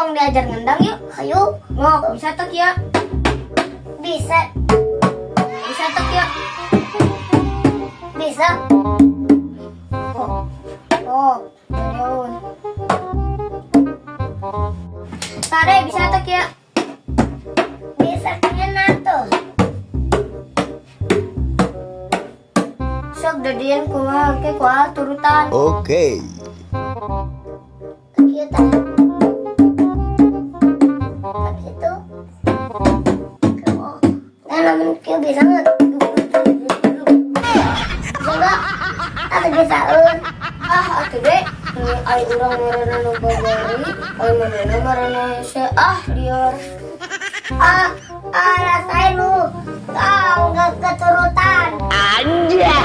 Tong diajar ngendang yuk. Ayo. Ngok, bisa tek ya? Bisa. Bisa tek ya? Bisa. Oh, oh, jauh. Tade bisa tek ya? Bisa kena tuh. Sok dadian kumaha ke kuah turutan. Oke. Kita. Gitu. Nah, namun kieu bisa nggak? Bisa nggak? Atau bisa un? Ah, atuh deh. Ini ai urang marana nu babari, ai manehna marana hese. Ah, liar. Ah, ah, rasain lu. Ah, nggak keturutan. Anjay.